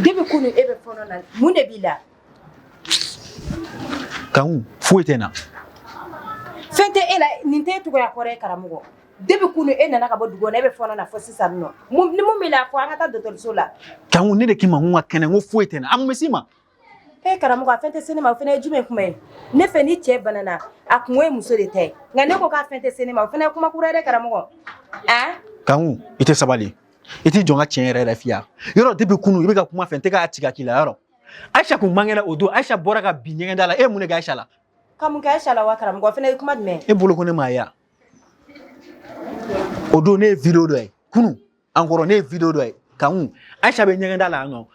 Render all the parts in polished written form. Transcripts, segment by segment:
Depuis kunu e bɛ fɔɔnɔ na, mun de b'i la? Kanku, foyi tɛ n na. Fɛn tɛ e la, nin tɛ e cogoya kɔrɔ ye karamɔgɔ. Depuis kunu e nana ka bɔ dugu kɔnɔ, e bɛ fɔɔnɔ na fo sisan nɔ. Ni mun b'i la, a fɔ an ka taa dɔgɔtɔrɔso la. Kanku, ne de k'i ma n ko n ka kɛnɛ, n ko foyi tɛ n na. A mun bɛ s'i ma? E karamɔgɔ, a fɛn tɛ se ne ma, o fana ye jumɛn kuma ye? Ne fɛ ni cɛ banana, a kungo ye muso de ta ye. Nka ne ko k'a fɛn tɛ se ne ma, o fana ye kuma kura ye dɛ karamɔgɔ. An? Kanku, i tɛ sabali. I t'i jɔ n ka tiɲɛ yɛrɛ yɛrɛ f'i ye. Yɔrɔ depuis kunu i bɛ ka kuma fɛ, n tɛ k'a ci ka k'i la yɔrɔ. Ayisa kun man kɛnɛ o don, Ayisa bɔra ka bin ɲɛgɛn da la, e ye mun de kɛ Ayisa la? Ka mun kɛ Ayisa la wa karamɔgɔ, o fana ye kuma jumɛn ye? E bolo ko ne m'a ye wa? O don ne ye video dɔ ye kunu an kɔrɔ, ne ye video dɔ ye Kanku, Ayisa bɛ ɲɛgɛn da la yan nɔ.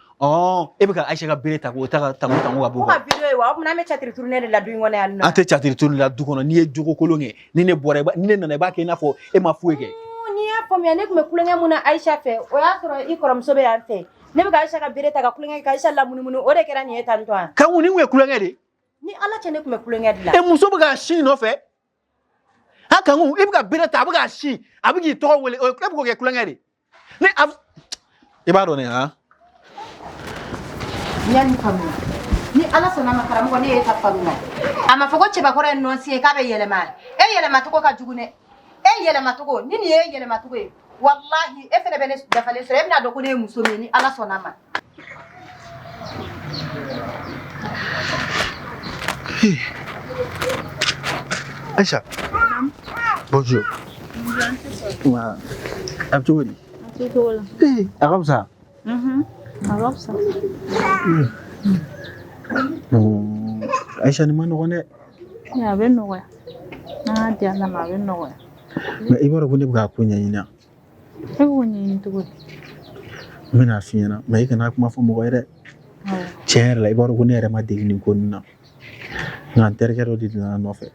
E bɛ ka Ayisa ka bere ta k'o ta ka tango tango ka b'o Ko ka video ye wa? O tuma an bɛ catiri tourner de la du in kɔnɔ yan nɔ. An tɛ catiri tourner la du kɔnɔ. N'i ye jogo kolon kɛ, ni ne bɔra, ni ne nana, i b'a kɛ i n'a fɔ e ma foyi kɛ. N'i y'a faamuya, ne tun bɛ tulonkɛ mun na Ayisa fɛ, o y'a sɔrɔ i kɔrɔmuso bɛ yan fɛ. Ne bɛ ka Ayisa ka bere ta ka tulonkɛ kɛ ka Ayisa lamunumunu, o de kɛra nin ye tan tɔ. Kanku, nin kun ye tulonkɛ de ye. Ni Ala cɛ, ne tun bɛ tulonkɛ de la. E muso bɛ k'a sin nɔfɛ. Ha Kanku, i bɛ ka bere ta, a bɛ k'a sin, a bɛ k'i tɔgɔ wele, e bɛ k'o kɛ tulonkɛ de ye. Ne a i b'a dɔn ne han. N y'a nin faamuya. Ni Ala sɔnna ma karamɔgɔ, ne y'e ta faamuya. A ma fɔ ko cɛbakɔrɔ ye nɔnsi ye k'a bɛ yɛlɛma. E yɛlɛmacogo ka jugu dɛ. E yɛlɛmacogo, ni nin ye yɛlɛmacogo ye, walahi e fana bɛ ne dafalen sɔrɔ, e bɛna dɔn ko ne ye muso min ye ni Ala sɔnna ma. Aïcha. Bonjour. Ouais. A bɛ cogo di? Ee, a ka fisa. A ka fisa. Aïcha, nin ma nɔgɔn dɛ. A bɛ nɔgɔya. N'an y'a di Ala ma, a bɛ nɔgɔya. Mais i b'a dɔn ko ne bɛ k'a ko ɲɛɲini wa? E b'o ɲɛɲini cogo di? N bɛna f'i ɲɛna, mais i kana kuma fɔ mɔgɔ ye dɛ. Tiɲɛ yɛrɛ la, i b'a dɔn ko ne yɛrɛ ma deli nin ko ninnu na. Nka n terikɛ dɔ de nana n nɔfɛ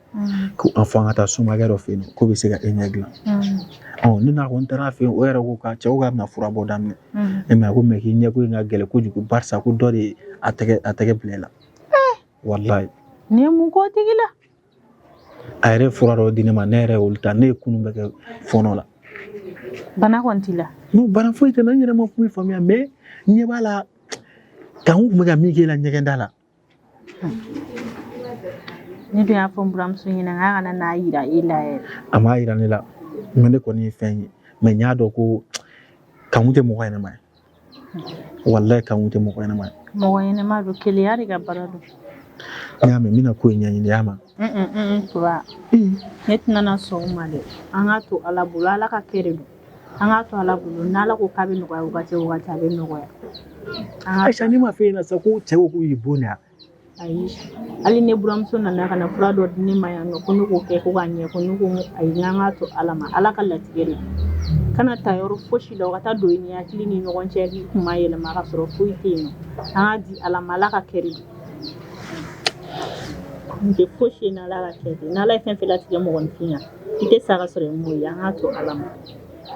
ko an fɔ an ka taa somakɛ dɔ fɛ yen nɔ k'o bɛ se ka e ɲɛ dilan. Ne n'a ko n taara a fɛ yen, o yɛrɛ ko k'a cɛw k'a bɛna fura bɔ daminɛ. E m'a ye ko mais k'i ɲɛko in ka gɛlɛn kojugu, barisa ko dɔ de ye a tɛgɛ bila i la. Walayi. Nin ye mun k'o tigi la? A yɛrɛ ye fura dɔ di ne ma, ne yɛrɛ y'olu ta, ne ye kunun bɛɛ kɛ fɔɔnɔ la. Bana kɔni t'i la? Non, bana foyi tɛ n na, n yɛrɛ ma foyi faamuya, mais n ɲɛ b'a la Kanku tun bɛ ka min k'e la ɲɛgɛn da la. Ne dun y'a fɔ n buramuso ɲɛna k'a kana n'a yira e la yɛrɛ. A m'a yira ne la, mais ne kɔni ye fɛn ye, mais n y'a dɔn ko Kanku tɛ mɔgɔ ɲɛnama ye. Walayi, Kanku tɛ mɔgɔ ɲɛnama ye. Mɔgɔ ɲɛnama don, keleya de ka baara don. N y'a mɛn, n bɛna ko in ɲɛɲini, i y'a mɛn. Papa, ne tɛna na sɔn o ma dɛ. An k'a to Ala bolo, Ala ka kɛ de don. An k'a to Ala bolo, n'Ala ko k'a bɛ nɔgɔya wagati o wagati, a bɛ nɔgɔya. Ayisa, ne m'a f'e ɲɛna sa ko cɛ ko k'u y'i bon de wa? Ayi, hali ne buramuso nana ka na fura dɔ di ne ma yan nɔ ko ne k'o kɛ ko k'a ɲɛ, ko ne ko ayi, n k'an k'a to Ala ma, Ala ka latigɛ de don. Kana taa yɔrɔ fosi la, o ka taa don i ni hakili ni ɲɔgɔn cɛ k'i kuma yɛlɛma ka sɔrɔ foyi tɛ yen nɔ. An k'a di Ala ma, Ala ka kɛ de don. N tɛ fosi ye n'Ala ka kɛ tɛ. N'Ala ye fɛn fɛn latigɛ mɔgɔninfin na, i tɛ sa ka sɔrɔ i m'o ye. An k'a to Ala ma.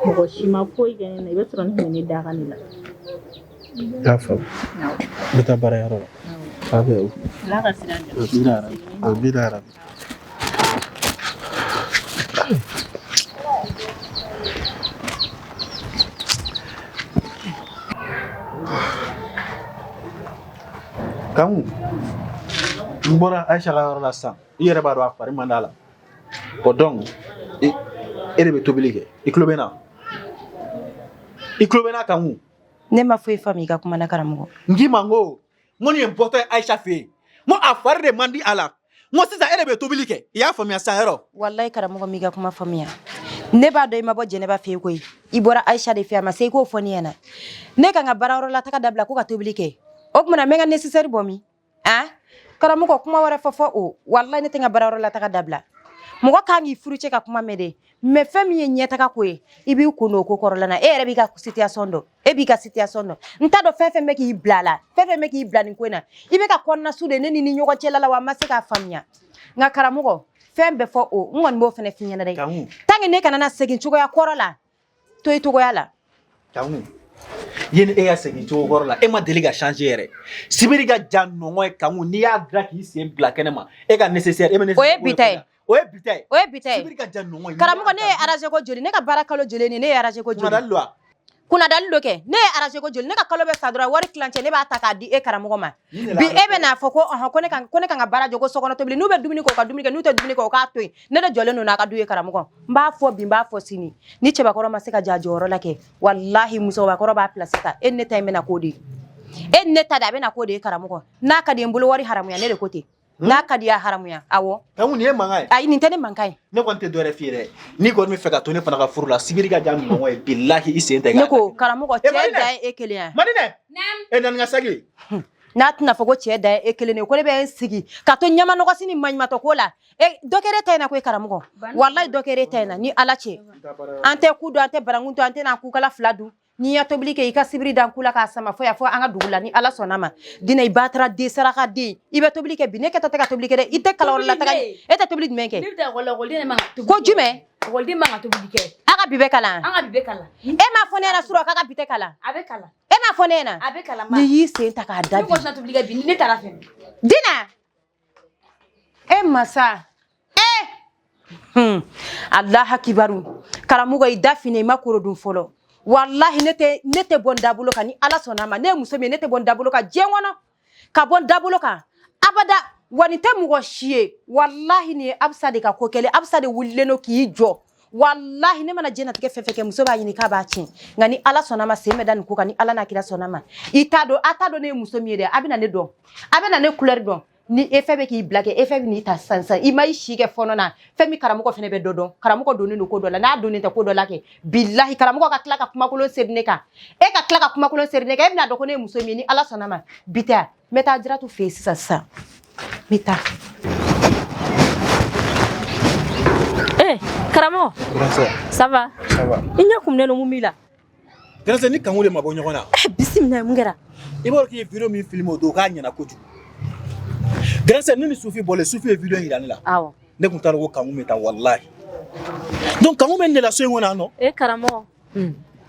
Mɔgɔ si ma foyi kɛ ne na, i bɛ sɔrɔ ne tun bɛ ne da kan de la. I y'a faamu. N bɛ taa baarayɔrɔ la. A bɛ Ala ka sira di. Amina yarabi. Amina yarabi. Kanku, n bɔra Ayisa ka yɔrɔ la sisan. I yɛrɛ b'a dɔn a fari man d'a la. Bon donc, e de bɛ tobili kɛ. I tulo bɛ n na? I tulo bɛ n na Kanku? Ne ma foyi faamu i ka kuma na karamɔgɔ. N k'i ma n ko nin ye n bɔtɔ ye Ayisa fɛ yen. N ko a fari de man di a la. N ko sisan e de bɛ tobili kɛ. I y'a faamuya sisan yɔrɔ? Walayi karamɔgɔ, m'i ka kuma faamuya. Ne b'a dɔn i ma bɔ Jɛnɛba fɛ yen koyi. I bɔra Ayisa de fɛ yen, a ma se i k'o fɔ ne ɲɛna. Ne ka n ka baarayɔrɔ la taga dabila ko ka tobili kɛ. O tuma na n bɛ n ka nécessaire bɔ min? Han? Karamɔgɔ, kuma wɛrɛ fɔ fɔ o. Walayi ne tɛ n ka baarayɔrɔ la taga dabila. Mɔgɔ kan k'i furucɛ ka kuma mɛn dɛ. Mais fɛn min ye ɲɛtaga ko ye, i b'i kun don o ko kɔrɔla na. E yɛrɛ b'i ka situation dɔn. E b'i ka situation dɔn. N t'a dɔn fɛn fɛn bɛ k'i bila a la. Fɛn fɛn bɛ k'i bila nin ko in na. I bɛ ka kɔnɔna su de ne ni ni ɲɔgɔn cɛla la wa n ma se k'a faamuya. Nka karamɔgɔ, fɛn bɛɛ fɔ o. N kɔni b'o fɛnɛ f'i ɲɛna dɛ. Tant que ne kana na segin cogoya kɔrɔ la, to i cogoya la. Kanku, yani e ka segin cogo kɔrɔ la, e ma deli ka changer yɛrɛ. Sibiri ka ja nɔngɔn ye Kanku, n'i y'a da k'i sen bila kɛnɛ ma, e ka nécessaire, e bɛ nécessaire. O ye bi ta ye. O ye bi ta ye. O ye bi ta ye. Sibiri ka ja nɔngɔn ye. Karamɔgɔ, ne ye arranger ko joli, ne ka baara kalo joli ni ne ye arranger ko joli. Kunnadali don wa? Kunnadali dɔ kɛ. Ne ye arranger ko joli, ne ka kalo bɛ sa dɔrɔn, wari tilancɛ ne b'a ta k'a di e karamɔgɔ ma. Bi e bɛ n'a fɔ ko ɔhɔn, ko ne kan ka baara jɔ, ko sokɔnɔ tobili. N'u bɛ dumuni kɛ, u ka dumuni kɛ, n'u tɛ dumuni kɛ, u k'a to yen. Ne de jɔlen don n'a ka du ye. Karamɔgɔ, n b'a fɔ bi, n b'a fɔ sini, ni cɛbakɔrɔ ma se ka jɔ a jɔyɔrɔ la kɛ, walahi musokɔrɔbakɔrɔ b'a place ta. E ni ne ta in bɛna k'o de ye, e ni ne ta de, a bɛna k'o de ye. Karamɔgɔ, n'a ka di ye, n bolo wari haramuya, ne de ko ten. N'a ka di ye, a haramuya, awɔ. Kanku, nin ye mankan ye. Ayi, nin tɛ ne mankan ye. Ne kɔni tɛ dɔwɛrɛ f'i ye dɛ, n'i kɔni bɛ fɛ ka to ne fana ka furu la, sibiri ka diya ɲɔgɔn ye, bilahi i sen tɛ. Ne ko karamɔgɔ, Eh, cɛ Madinɛ! dan ye e kelen ye. Madinɛ, e na, nin ka sagi. N'a tɛna fɔ ko cɛ dan ye e kelen ye, ko ne bɛ n sigi ka to ɲamanɔgɔsi ni maɲumatɔ ko la. E dɔ kɛra e ta in na koyi karamɔgɔ, walayi dɔ kɛra e ta in na. Ni Ala cɛ, an tɛ ku dun, an tɛ banankun dun, an tɛ n'an kukala fila dun. N'i ya tobili kɛ, i ka sibiri dan ku la k'a sama fo yan, fo an ka dugu la. Ni Ala sɔnna ma, Dina, i batara den saraka den, i bɛ tobili kɛ bi. Ne kɛtɔ tɛ ka tobili kɛ dɛ, i tɛ kalanyɔrɔ la taga, e tɛ tobili jumɛn kɛ? Ne bɛ taa ekɔli la, ekɔliden man ka tobili. Ko jumɛn? Ekɔliden man ka tobili kɛ. A ka bi bɛ kalan. An ka bi bɛ kalan. E m'a fɔ ne ɲɛna surɔ k'a ka bi tɛ kalan? A bɛ kalan. E m'a fɔ ne ɲɛna? A bɛ kalan ma. N'i y'i sen ta k'a da Ne bi. kɔni tɛna tobili kɛ bi, ni ne taara fɛnɛ. Dina, e masa e, Alaha kibaru. Karamɔgɔ, i da fini, i ma koro dun fɔlɔ. Walahi ne tɛ bɔ n dabolo kan. Ni Ala sɔnna a ma, ne ye muso min ye, ne tɛ bɔ n dabolo kan diɲɛ kɔnɔ, ka bɔ n dabolo kan abada. Wa nin tɛ mɔgɔ si ye, walahi nin ye Abisa de ka ko kɛlen. Abisa de wulilen don k'i jɔ. Walahi ne mana diɲɛnatigɛ fɛn fɛn kɛ, muso b'a ɲini k'a b'a tiɲɛ, nka ni Ala sɔnna ma, sen bɛ da nin ko kan. Ni Ala n'a kira sɔnna ma, i t'a dɔn, a t'a dɔn ne ye muso min ye dɛ. A bɛna ne dɔn, a bɛna ne couleur dɔn. Ni e fɛn bɛ k'i bila kɛ, e fɛn bɛ n'i ta sisan sisan, i ma i si kɛ fɔɔnɔ na. Fɛn min karamɔgɔ fɛnɛ bɛ dɔ dɔn, karamɔgɔ donnen don ko dɔ la, n'a donnen tɛ ko dɔ la kɛ, bilahi karamɔgɔ ka tila ka kumakolon seri ne kan, e ka tila ka kumakolon seri ne kan, e bɛna dɔn ko ne ye muso min ye. Ni Ala sɔnna ma, bi tɛ, n bɛ taa Jiratu fɛ yen sisan sisan, n bɛ taa. Eh, karamɔgɔ. Grand sœur. Ça va? Ça va. I ɲɛ kuminen don, mun b'i la? Grand sœur, ni Kanku de ma bɔ ɲɔgɔn na. Eh, bisimila, mun kɛra? I b'a dɔn k'i ye vidéo min filmer o don, k'a ɲɛna kojugu. Grand sœur, ne ni Sufi bɔlen, Sufi ye vidéo in yira ne la. Awɔ. Ne tun t'a dɔn ko Kanku bɛ taa, walahi. Donc Kanku bɛ ne la so in kɔnɔ yan nɔ. E karamɔgɔ.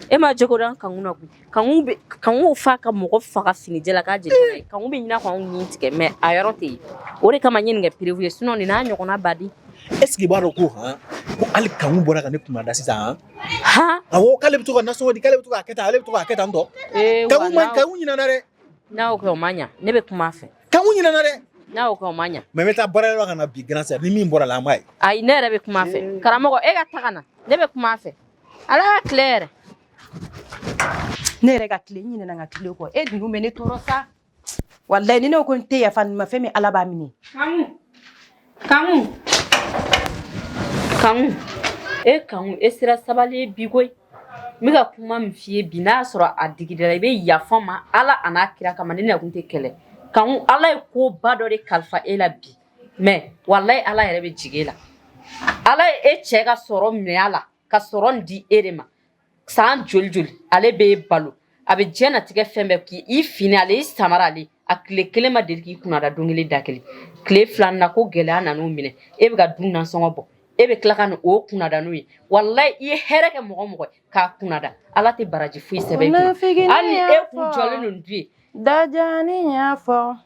E ma jogo dɔn Kanku na koyi. Kanku bɛ Kanku fa ka mɔgɔ faga finijɛ la k'a jeli ka na ye. Kanku bɛ ɲin'a k'anw nin tigɛ, mais a yɔrɔ tɛ yen. O de kama n ye nin kɛ preuve ye, sinon nin n'a ɲɔgɔnna baden. Est ce que i b'a dɔn ko han, ko hali Kanku bɔra ka ne kunna da sisan han? Han? Awɔ, k'ale bɛ to ka nasɔngɔ di, k'ale bɛ to k'a kɛ tan, ale bɛ to k'a kɛ tan tɔ. Ee, Kanku ma walahi. Kanku ɲinɛna dɛ. N'a y'o kɛ, o ma ɲa. Ne bɛ kuma a fɛ. Kanku ɲinɛna dɛ. N'a y'o kɛ, o ma ɲa. Mais n bɛ taa baarayɔrɔ la ka na bi, grand sœur, ni min bɔra la, an b'a ye. Ayi, ne yɛrɛ bɛ kuma a fɛ. Karamɔgɔ, e ka taga na. Ne bɛ kuma a fɛ. Ala ka tile yɛrɛ. Ne yɛrɛ ka tile, n ɲinɛna n ka tile kɔ. E ninnu bɛ ne tɔɔrɔ sa, walayi ni ne ko n tɛ yafa nin ma, fɛn min Ala b'a minɛ. Kanku. Kanku. Kanku. E Kanku, e sera sabali ye bi koyi. N bɛ ka kuma min f'i ye bi, n'a y'a sɔrɔ a digidira i bɛ yafa n ma Ala a n'a kira kama, ni ne kun tɛ kɛlɛ. Kanku, Ala ye koba dɔ de kalifa e la bi. Mais walayi Ala yɛrɛ bɛ jigin e la. Ala ye e cɛ ka sɔrɔ minɛ a la ka sɔrɔ nin di e de ma. San joli joli ale b'e balo, a bɛ diɲɛnatigɛ fɛn bɛɛ k'i i fini, ale i samara, ale a tile kelen ma deli k'i kunna da don kelen da kelen. Tile filanan na ko gɛlɛya nan'o minɛ, e bɛ ka du nasɔngɔ bɔ, e bɛ tila ka na o kunnada n'o ye. Walayi i ye hɛrɛ kɛ mɔgɔ mɔgɔ ye k'a kunnada, Ala tɛ baraji foyi sɛbɛn i kunna, hali ni e kun jɔlen don du ye. Dajani y'a fɔ.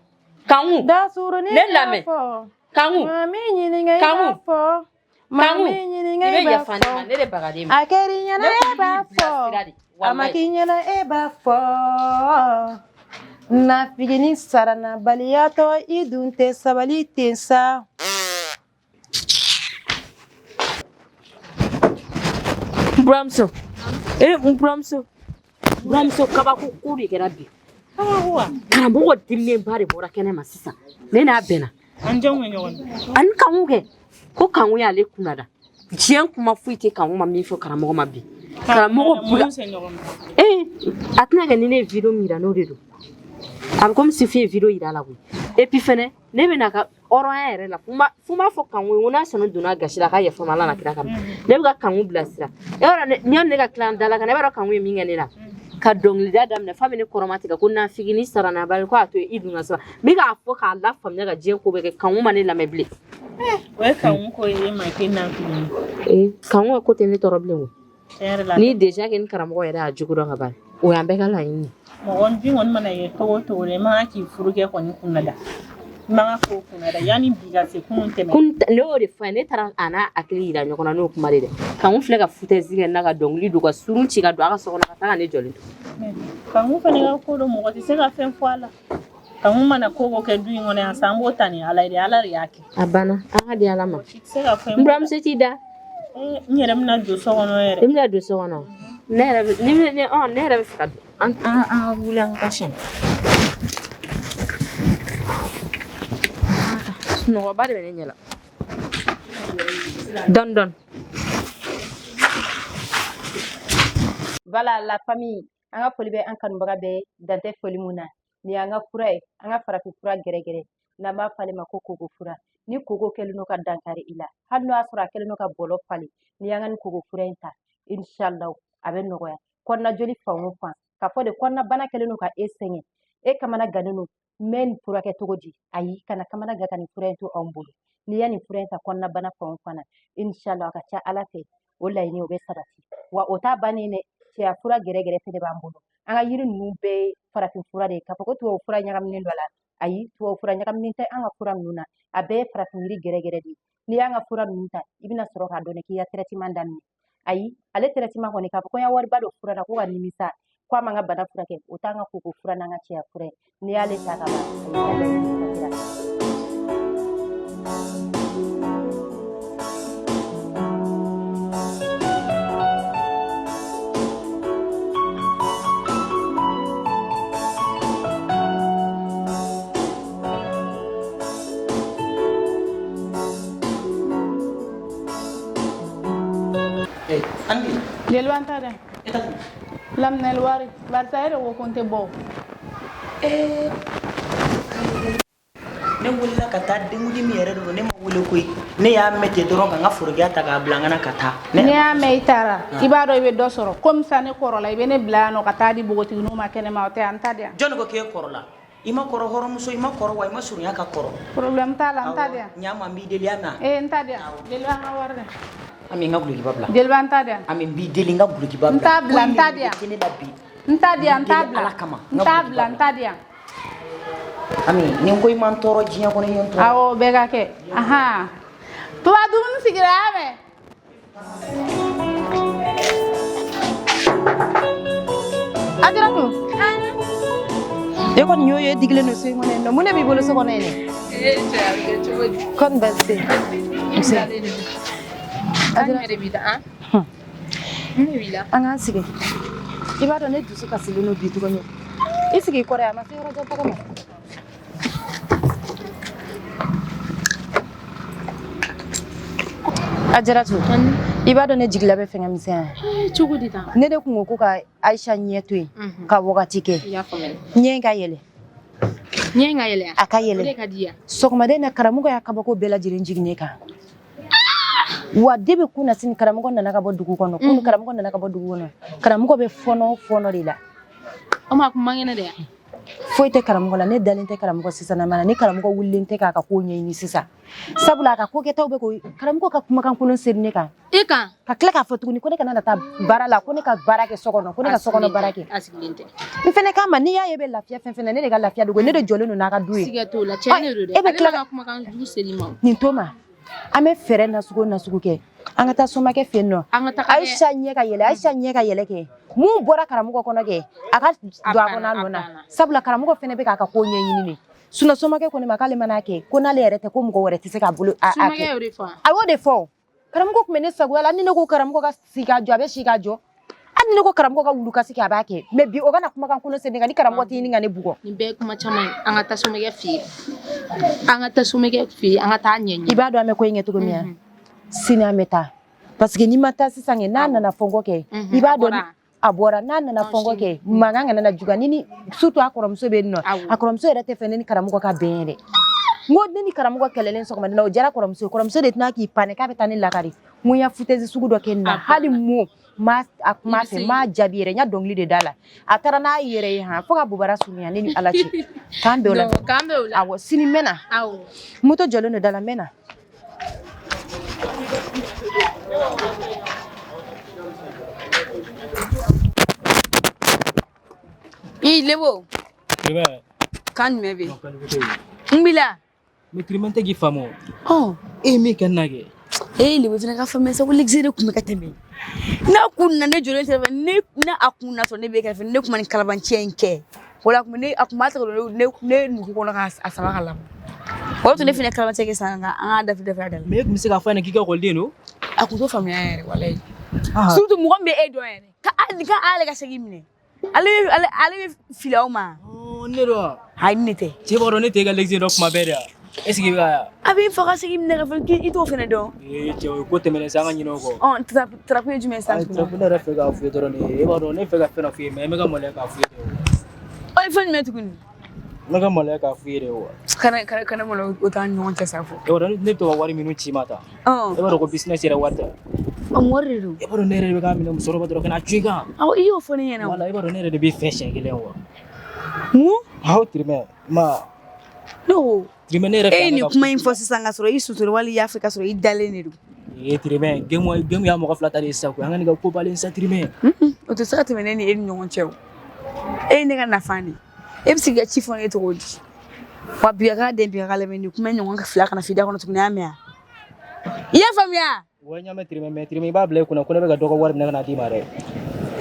Kanku. Dasurunin Ne y'a lamɛn. fɔ. Kanku. Maa min ɲininka i Kanku. b'a fɔ. Maa Kanku, min ɲininka i bɛ i b'a yafa ne ma, fɔ. ne de bagad'e ma. A kɛr'i ɲɛna Ne e kun b'a b'i bilasira fɔ. de, A ma walayi. k'i ɲɛna e b'a fɔ. Nafigini saranabaliya tɔ, i dun tɛ sabali ten sa. N buramuso, e n buramuso, buramuso, kabako ko de kɛra bi. Karamɔgɔ diminenba de bɔra kɛnɛ ma sisan, ne n'a bɛnna. An jɔn bɛ ɲɔgɔn na. Ani Kanku kɛ ko Kanku y'ale kunnada. Diɲɛ kuma foyi tɛ Kanku ma min fɔ karamɔgɔ ma bi. Karamɔgɔ Mun buga se ɲɔgɔn ma? Ee, a tɛna kɛ ni ne ye vidéo min yira n'o de don. A bɛ komi Sufi ye vidéo yira a la koyi. Et puis fɛnɛ, ne bɛna ka hɔrɔnya yɛrɛ la, fo n b'a fɔ Kanku ye ko n'a sɔnna donna gasi la, a ka yafa n ma Ala n'a kira kama. Ne bɛ ka Kanku bilasira. E b'a dɔn, ne yanni ne ka tila n da la ka na, e b'a dɔn Kanku ye min kɛ ne la. Ka dɔnkilida daminɛ f'a bɛ ne kɔrɔma tigɛ ko nafigi saranabali ko a to i dun ka sɔrɔ. N bɛ k'a fɔ k'a lafaamuya ka diɲɛ ko bɛɛ kɛ, Kanku ma ne lamɛn bilen. O ye Kanku ko ye e ma k'e nafigi ye. Ee, Kanku ka ko tɛ ne tɔɔrɔ bilen o. Tiɲɛ yɛrɛ la. Ni déjà kɛ ni karamɔgɔ yɛrɛ y'a jogo dɔn ka ban, o y'an bɛɛ ka laɲini ye. Mɔgɔnifin kɔni mana ye cogo o cogo la, i man kan k'i furukɛ kɔni kunna da. I man ka k'o kunna dɛ, yanni bi ka se kunun tɛmɛ. Ne y'o de fɔ a ye, ne taara a n'a hakili yira ɲɔgɔn na n'o kuma de dɛ. Kanku filɛ ka foutaise kɛ n na ka dɔnkili don ka surun ci ka don a ka so kɔnɔ ka taa ka ne jɔlen to. Kanku fana ka ko don, mɔgɔ tɛ se ka fɛn fɔ a la. Kanku mana ko o ko kɛ du in kɔnɔ yan sa, an b'o ta ni Ala ye de, Ala de y'a kɛ. A banna, an ka di Ala ma. Mɔgɔ si tɛ se ka fɛn N buramuso t'i da. N yɛrɛ bɛna don so kɔnɔ yɛrɛ. I bɛna don so kɔnɔ. Ne yɛrɛ bɛ ne ne ne yɛrɛ bɛ fɛ ka don. An ka wuli an ka taa siɲɛ. Sunɔgɔba de bɛ ne ɲɛ la. Dɔɔni dɔɔni. Voilà la famille, an ka foli bɛ an kanubaga bɛɛ dan tɛ foli mun na. Nin y'an ka fura ye, an ka farafin fura gɛrɛgɛrɛ n'an b'a fɔ ale ma ko koko fura. Ni koko kɛlen don ka dankari i la, hali n'o y'a sɔrɔ a kɛlen don ka bɔlɔ falen, n'i y'an ka nin koko fura in ta, inshallah a bɛ nɔgɔya. Kɔnɔna joli fan o fan, k'a fɔ de kɔnɔna bana kɛlen don ka e sɛgɛn, e kamana gannen don, n bɛ nin furakɛ cogo di? Ayi, kana kamana gan ka nin fura in to anw bolo. N'i y'a nin fura in ta kɔnɔna bana fan o fan na, inshallah a ka ca Ala fɛ o laɲini o bɛ sabati. Wa o t'a bannen dɛ, cɛya fura gɛrɛgɛrɛ fɛnɛ b'an bolo. An ka yiri ninnu bɛɛ ye farafin fura de ye. K'a fɔ ko tubabu fura ɲagaminen don a la, ayi, tubabu fura ɲagaminen tɛ an ka fura ninnu na. A bɛɛ ye farafin yiri gɛrɛgɛrɛ de ye. N'i y'an ka fura ninnu ta, i bɛna sɔrɔ k'a dɔn k'i ka traitement daminɛ. Ayi, ale traitement kɔni k'a fɔ ko n ya wariba don fura la ko ka nimisa, ko a man ka bana furakɛ, o t'an ka koko fura n'an ka cɛya fura ye. N'i y'ale ta ka ban, a y'i ka laɲini sabatira. Jeliba n ta dɛ. Laminɛli wari barisa e de ko ko n tɛ bɔ. Ne wulila ka taa denkundi min yɛrɛ don, ne ma wele koyi. Ne y'a mɛn ten dɔrɔn ka n ka forokiya ta k'a bila n ka na ka taa. Ne y'a mɛn i taara, i b'a dɔn i bɛ dɔ sɔrɔ komi sisan ne kɔrɔla, i bɛ ne bila yan nɔ ka taa di npogotigininw ma kɛnɛma, o tɛ yan, n ta di yan. Jɔnni ko k'e kɔrɔla? I ma kɔrɔ hɔrɔnmuso, i ma kɔrɔ wa i ma surunya ka kɔrɔ. Problème t'a la, n ta di yan. Ɲama n b'i deli a ma. Ee n ta di yan. Jeliba n ka wari dɛ. Ami n ka gulokiba bila. Jeliba n ta di yan. Ami n b'i deli n ka gulokiba bila. N t'a bila, n ta di yan. Ne la bi. N ta di yan, n t'a bila. Ala kama. N t'a bila, n ta di yan. Ami ni n ko i ma n tɔɔrɔ diɲɛ kɔnɔ, i ye n tɔɔrɔ. Awɔ, o bɛɛ ka kɛ. Ahan. Papa dumuni sigira y'a mɛn. Ajaratu. E kɔni y'o ye digilen don so in kɔnɔ yen nɔ. Mun de b'i bolo so kɔnɔ yen dɛ? Ee cɛ, a bɛ kɛ cogo di? Kɔni baasi tɛ yen. Nse. An jumɛn de b'i la? An? Mun de b'i la? An k'an sigi. I b'a dɔn ne dusu kasilen don bi tuguni. I sigi i kɔrɔ yan, a ma se yɔrɔ jan taga ma. Ajaratu, i b'a dɔn ne jigila bɛ fɛn ka misɛnya. Cogo di tan? Ne de kun ko ko ka Aisha ɲɛ to yen ka wagati kɛ. I y'a faamuya. Ɲɛ in ka yɛlɛ. Ɲɛ in ka yɛlɛ? A ka yɛlɛ. O de ka di yan. Sɔgɔmada in na karamɔgɔ y'a kabako bɛɛ lajɛlen jigin ne kan. Wa debi kunasini karamɔgɔ nana ka bɔ dugu kɔnɔ. Kunu karamɔgɔ nana ka bɔ dugu kɔnɔ. Karamɔgɔ bɛ fɔɔnɔ fɔɔnɔ de la. O ma kun man kɛnɛ de yan. Foyi tɛ karamɔgɔ la, ne dalen tɛ karamɔgɔ sisan na mana ni karamɔgɔ wulilen tɛ k'a ka ko ɲɛɲini sisan. Sabula a ka ko kɛtaw bɛ ko karamɔgɔ ka kumakan kolon seri ne kan. E kan? Ka tila k'a fɔ tuguni ko ne kana na taa baara la, ko ne ka baara kɛ so kɔnɔ, ko ne ka so kɔnɔ baara kɛ. A sigilen tɛ. N fɛnɛ k'a ma n'i y'a ye bɛ lafiya fɛn fɛn na, ne de ka lafiya dogo, ne de jɔlen don n'a ka du ye. Siga t'o la, tiɲɛ de don dɛ. E bɛ tila Ale ka kumakan jugu seri ma. Nin to ma. An bɛ fɛɛrɛ nasugu nasugu kɛ. An ka taa somakɛ fɛ yen nɔ. An ka taga kɛ. Aisha ɲɛ ka yɛlɛ, Aisha ɲɛ ka yɛlɛ kɛ. Mun bɔra karamɔgɔ kɔnɔ kɛ, a ka don a kɔnɔ a nɔ na. Sabula karamɔgɔ fɛnɛ bɛ k'a ka ko ɲɛɲini de. Sinon somakɛ ko ne ma k'ale mana kɛ, ko n'ale yɛrɛ tɛ ko mɔgɔ wɛrɛ tɛ se k'a bolo a kɛ. Somakɛ y'o de fɔ. A y'o de fɔ. Karamɔgɔ tun bɛ ne sagoya la, ni ne ko karamɔgɔ ka sigi ka jɔ, a bɛ sigi ka jɔ. Hali ni ne ko karamɔgɔ ka wulu kasi kɛ, a b'a kɛ. Mais bi o kana kumakan kolon sen ne kan, ni karamɔgɔ tɛ ɲini ka ne bugɔ. Nin bɛɛ ye kuma caman ye. An ka taa somakɛ fɛ yen. An ka taa somakɛ fɛ yen, an ka taa ɲɛɲini. I b'a dɔn an bɛ ko in kɛ cogo min na? Sini an bɛ taa. Parce que n'i ma taa sisan kɛ, n'a nana fɔ n kɔ kɛ, i b'a dɔn a bɔra, n'a nana fɔ n kɔ kɛ, mankan kana na juguya ni surtout a kɔrɔmuso bɛ yen nɔ. A kɔrɔmuso yɛrɛ tɛ fɛ ne ni karamɔgɔ ka bɛn yɛrɛ. N ko ne ni karamɔgɔ kɛlɛlen sɔgɔmada in na, o diyara kɔrɔmuso ye. Kɔrɔmuso de tɛna k'i panɛ k'a bɛ taa ne lakari. N ko n ya foutaise sugu dɔ kɛ nin na, hali mun ma a kuma fɛ, n m'a jaabi yɛrɛ, n ya dɔnkili de da la. A taara n'a yɛrɛ ye han, fo ka bobara surunya ne ni Ala cɛ. K'an bɛn o la. K'an bɛn o la. Awɔ, sini n bɛ na. Awɔ. Moto jɔlen don da la, n bɛ na. I lebo. Kan jumɛn bɛ yen? N b'i la. Mais Tirimɛ, n tɛ k'i faamu. Ɔ. E ye min kɛ ne na kɛ. Ee, Lebo fana ka faamuya sa ko l'exe de tun bɛ ka tɛmɛ. N'a kun na ne jɔlen kɛrɛfɛ, ne a kun na sɔrɔ ne bɛ kɛrɛfɛ, ne kun ma nin kalabanciya in kɛ. O la a kun bɛ ne a kun b'a ta ka don ne nugu kɔnɔ k'a sama ka labɔ. O de to ne fana kalabanciya kɛ sisan nka an k'a dafe dafe a da la. Mais e tun bɛ se k'a fɔ a ɲɛna k'i ka ekɔliden don. A kun t'o faamuya yɛrɛ walayi. Surtout mɔgɔ min bɛ e dɔn yɛrɛ. Ka hali ka ale ka segi minɛ. Ale bɛ fili aw ma. Ne don wa? Ayi, ne tɛ. Cɛ b'a dɔn ne tɛ e ka l'exe dɔn kuma bɛɛ de wa? Est ce que i bɛ ka. A b'i fa ka segi minɛ ka fɔ k'i t'o fana dɔn. Ee cɛ, o ye ko tɛmɛnen sa, an ka ɲinɛ o kɔ. Ɔ, tarapu ye jumɛn ye sisan Ayi tuguni? Tarapu, ne yɛrɛ fɛ k'a f'i ye dɔrɔn de, e b'a dɔn ne fɛ ka fɛn dɔ f'i ye, mais n bɛ ka maloya k'a f'i ye de o. O ye fɛn jumɛn tuguni? N bɛ ka maloya k'a f'i ye de o. Kana malo, o t'an ni ɲɔgɔn cɛ sa fɔ. E b'a dɔn ne bɛ to ka wari minnu ci i ma tan. E b'a dɔn ko business yɛrɛ wari tɛ. Ɔ, wari de don. E b'a dɔn ne yɛrɛ de bɛ k'a minɛ musokɔrɔba dɔrɔn ka na cun i kan. Awɔ, i y'o fɔ ne ɲɛna o. Wala, e b'a dɔn ne yɛrɛ de b'i fɛ siɲɛ kelen wa. Mun? Awɔ Tirimɛ, ma. Ne ko. Tirimɛ, ne yɛrɛ fɛ E ye an nin ka kuma in fɔ sisan ka sɔrɔ i suturu wali i y'a fɔ ka sɔrɔ i dalen de don. Ee Tirimɛ, game y'a mɔgɔ fila ta de ye sisan koyi, an ka nin ka ko balen sa Tirimɛ. O tɛ se ka tɛmɛ ne ni e ni ɲɔgɔn cɛ o. E ye ne ka nafa de ye. E bɛ se k'i ka ci fɔ ne ye cogo di? Wa bi a ka den bi a ka lamɛn nin kuma ɲɔgɔn fila kana f'i da kɔnɔ tuguni, y'a mɛn wa? I y'a faamuya? Wa n y'a mɛn Tirimɛ, mais Tirimɛ, i b'a bila i kunna ko ne bɛ ka dɔ ka wari minɛ ka na d'i ma dɛ.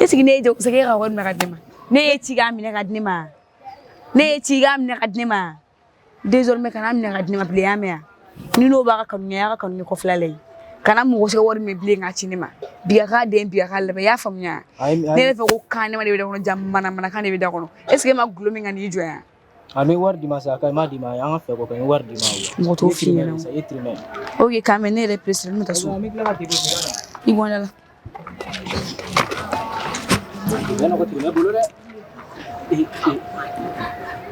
Est ce que ne ye jago e ka wari minɛ ka di ne ma? Ne ye ci k'a minɛ ka di ne ma? Ne ye ci k'a minɛ ka di ne ma? Désormais kana minɛ ka di ne ma bilen, y'a mɛn wa? Ni n'o b'a ka kanu, y'a ka kanu kɔfɛla la yen. Kana mɔgɔ si ka wari minɛ bilen k'a ci ne ma. Bi a k'a den bi a k'a labɛn, i y'a faamuya? Ne yɛrɛ fɛ ko kan ne ma de bɛ da kɔnɔ, ja manamanakan de bɛ da kɔnɔ. Est ce que e ma gulɔ min ka n'i jɔ yan? A bɛ wari d'i ma sa, a ka ɲi, n m'a d'i ma, an ka fɛ ko ka n ye wari d'i ma. Mɔgɔ t'o f'i ɲɛna o. E Tirimɛ. Ok, k'a mɛn, ne yɛrɛ pressé, ne bɛ taa so. An bɛ tila ka degun na. I bɔ n da la. Tirimɛ nɔgɔ Tirimɛ bolo dɛ. Ee ee.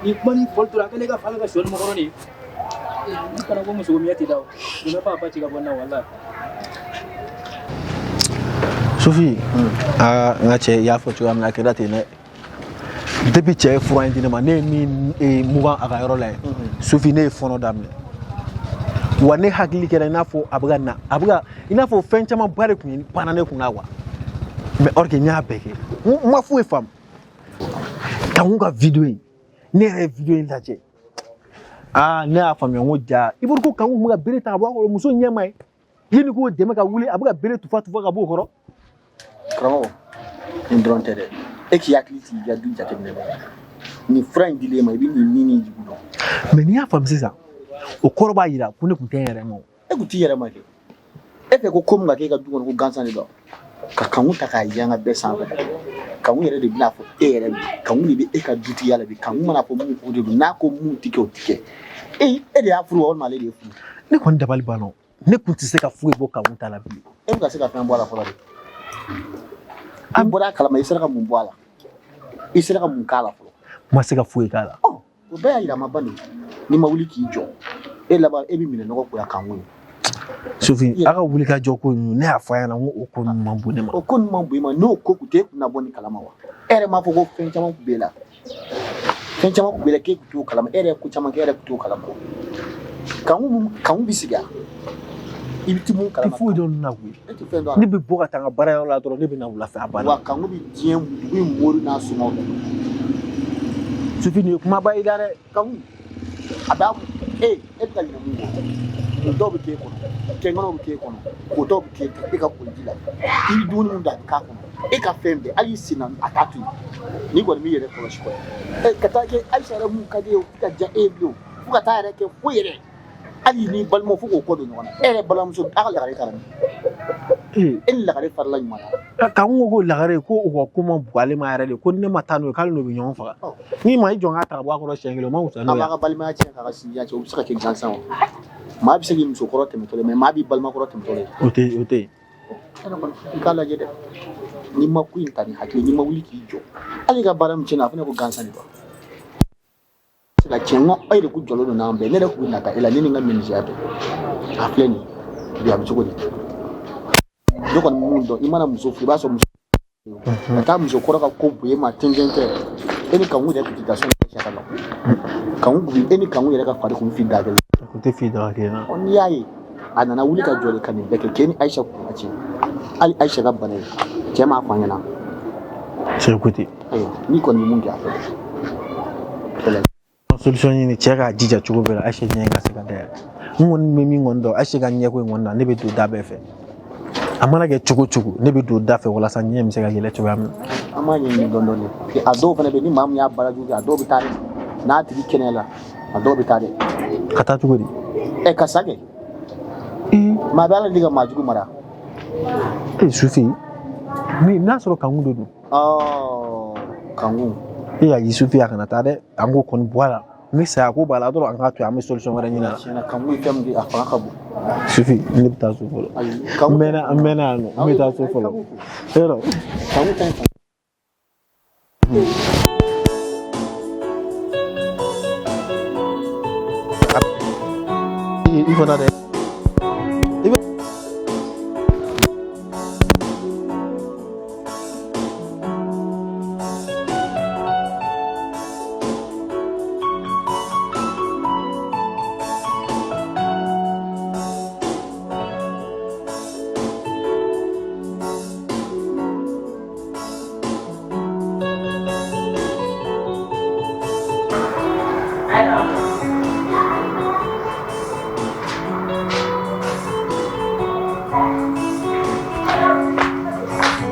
Ni kuma ni fɔli tora a kɛlen ka fa bɛ ka sɔ ni makɔrɔni. Ni kana ko muso miya tɛ da o. Tirimɛ b'a ba ci ka bɔ n na walahi. Sofi, aa n ka cɛ, i y'a fɔ cogoya min na, a kɛra ten dɛ. Depuis cɛ ye fura in di ne ma, ne ye min mugan a ka yɔrɔ la yen, Sofi, ne ye fɔɔnɔ daminɛ. Wa ne hakili kɛra i n'a fɔ a bɛ ka na, a bɛ ka i n'a fɔ fɛn camanba de tun ye banna ne kunna quoi. Mais or que n y'a bɛɛ kɛ, n ma foyi faamu. Kanku ka vidéo in, ne yɛrɛ ye vidéo in lajɛ. Aa, ne y'a faamuya n ko ja, i b'a dɔn ko Kanku tun bɛ ka bere ta ka bɔ a kɔrɔ muso ɲɛ ma ye. Yanni k'o dɛmɛ ka wuli, a bɛ ka bere tufa tufa ka bɔ o kɔrɔ. Karamɔgɔ, nin dɔrɔn tɛ dɛ. E k'i hakili sigi, i ka du jateminɛ dɛ. Nin fura in dilen ma, i bɛ nin ni nin jugu dɔn. Mais n'i y'a faamu sisan, o kɔrɔ b'a jira ko ne tun tɛ n yɛrɛ ma o. E kun t'i yɛrɛ ma kɛ. E fɛ ko min ka kɛ e ka du kɔnɔ ko gansan de don. Ka Kanku ta k'a yanga bɛɛ sanfɛ. Kanku yɛrɛ de bɛna fɔ e yɛrɛ bi. Kanku de bɛ e ka dutigiya la bi. Kanku mana fɔ mun, o de don. N'a ko mun ti kɛ, o ti kɛ. E de y'a furu wa, walima ale de ye furu? Ne kɔni dabali banna o. Ne kun tɛ se ka foyi bɔ Kanku ta la bilen. E bɛ ka se ka fɛn bɔ a la fɔlɔ de. I bɔra a kalama, i sera ka mun bɔ a la? I sera ka mun k'a la fɔlɔ? N ma se ka foyi k'a la. O bɛɛ y'a yira a ma ban de. N'i ma wuli k'i jɔ, e laban e bɛ minɛ nɔgɔ ko ya Kanku ye. Sofi, a ka wuli ka jɔ ko ninnu, ne y'a fɔ a ɲɛna n ko o ko ninnu man bon ne ma. O ko ninnu man bon i ma, n'o ko kun tɛ e kun na bɔ nin kalama wa? E yɛrɛ m'a fɔ ko fɛn caman kun b'e la. Fɛn caman kun b'e la k'e kun t'o kalama, e yɛrɛ ye ko caman kɛ, e yɛrɛ kun t'o kalama. Kanku bɛ sigi a? I bɛ ti mun kalama? Tɛ foyi dɔn ninnu na koyi. E tɛ fɛn dɔn a la. Ne bɛ bɔ ka taa n ka baarayɔrɔ la dɔrɔn, ne bɛ na wula fɛ, a banna. Wa Kanku bɛ diɲɛ dugu in mori n'a somaw dɔn. Sofi, nin ye kumaba ye da dɛ. Kanku a b'a e e bɛ ka ɲinɛ mun kɔ? Mun dɔw bɛ k'e kɔnɔ, kɛnkɛnɛw bɛ k'e kɔnɔ, kotɔw bɛ k'e e ka koliji la, i bɛ dumuni mun dun a bɛ k'a kɔnɔ, e ka fɛn bɛɛ, hali i sen na a t'a to yen. N'i kɔni m'i yɛrɛ kɔlɔsi kɔni, e ka taa kɛ Ayisa yɛrɛ mun ka di e ye, o tɛ ka diya e ye bilen o, fo ka taa yɛrɛ kɛ foyi yɛrɛ, hali ni balimaw fo k'o kɔ don ɲɔgɔn na. E yɛrɛ balimamuso a ka lagare taara min? E ni lagare farala ɲuman na. Kanku ko ko lagare ko u ka ko ma bon ale ma yɛrɛ de, ko ni ne ma taa n'o ye k'ale n'o bɛ ɲɔgɔn faga. N'i ma i jɔ n k'a ta ka bɔ a kɔrɔ siɲɛ kelen, o ma wusa n'o A ye. b'a ka balimaya tiɲɛ k'a ka sinjiya tiɲɛ, o bɛ se ka kɛ gansan wa? Maa bɛ se k'i muso kɔrɔ tɛmɛtɔ ye, mais maa b'i balima kɔrɔ tɛmɛtɔ ye. O tɛ, o tɛ yen. I k'a lajɛ dɛ, n'i ma ko in ta ni hakili, n'i ma wuli k'i jɔ, hali i ka baara min tiɲɛna, a fana ko gansan de don. Se ka tiɲɛ, n ko e de ko jɔlen don n'an bɛɛ, ne yɛrɛ kun bɛ nata e la, ne ni n ka minisiya bɛɛ. A filɛ nin ye bi, a bɛ cogo di? Ne kɔni bɛ mun dɔn, i mana muso furu, i b'a sɔrɔ muso ka taa muso kɔrɔ ka ko bonya ma tɛntɛn tɛ. E ni Kanku yɛrɛ tun tɛ taa sɔnni ka la. Kanku kun, e ni Kanku yɛrɛ ka fari kun fi da kelen. A kun tɛ fi daga kelen na. N'i y'a ye a nana wuli ka jɔ de ka nin bɛɛ kɛ, k'e ni Ayisa kun ka tiɲɛ. Hali Ayisa ka bana ye, cɛ m'a fɔ an ɲɛna. Cɛ ko ten. Ayiwa, n'i kɔni ye mun kɛ a fɛ. solution ɲini cɛ k'a jija cogo bɛɛ la Ayise ɲɛ ka se ka dayɛlɛ. N kɔni bɛ min kɔni dɔn Ayise ka ɲɛko in kɔni na, ne bɛ don da bɛɛ fɛ. A mana kɛ cogo o cogo, ne bɛ don da fɛ walasa ɲɛ bɛ se ka yɛlɛ cogoya min na. An b'a ɲɛɲini dɔɔni dɔɔni, parce que a dɔw fana bɛ yen, ni maa min y'a baara jugu kɛ, a dɔw bɛ taa dɛ. N'a tigi kɛnɛyala, a dɔw bɛ taa dɛ. Ka taa cogo di? Ɛ, ka sa kɛ. Maa bɛ Ala deli ka maa jugu mara. E Sufi, ni n'a sɔrɔ Kanku de don. Kanku. E y'a ye Sufi, a kana taa dɛ, an k'o kɔni bɔ a la. Ni saya ko b'a la dɔrɔn, an k'a to yen, an bɛ solution wɛrɛ ɲini a la. Tiɲɛ na, Kanku ye fɛn min kɛ, a fanga ka bon. Sufi, ne bɛ taa so fɔlɔ. Kanku. N mɛnna yan nɔ, n bɛ taa so fɔlɔ. Yɔrɔ. Kanku ta in. I fana dɛ. I bɛ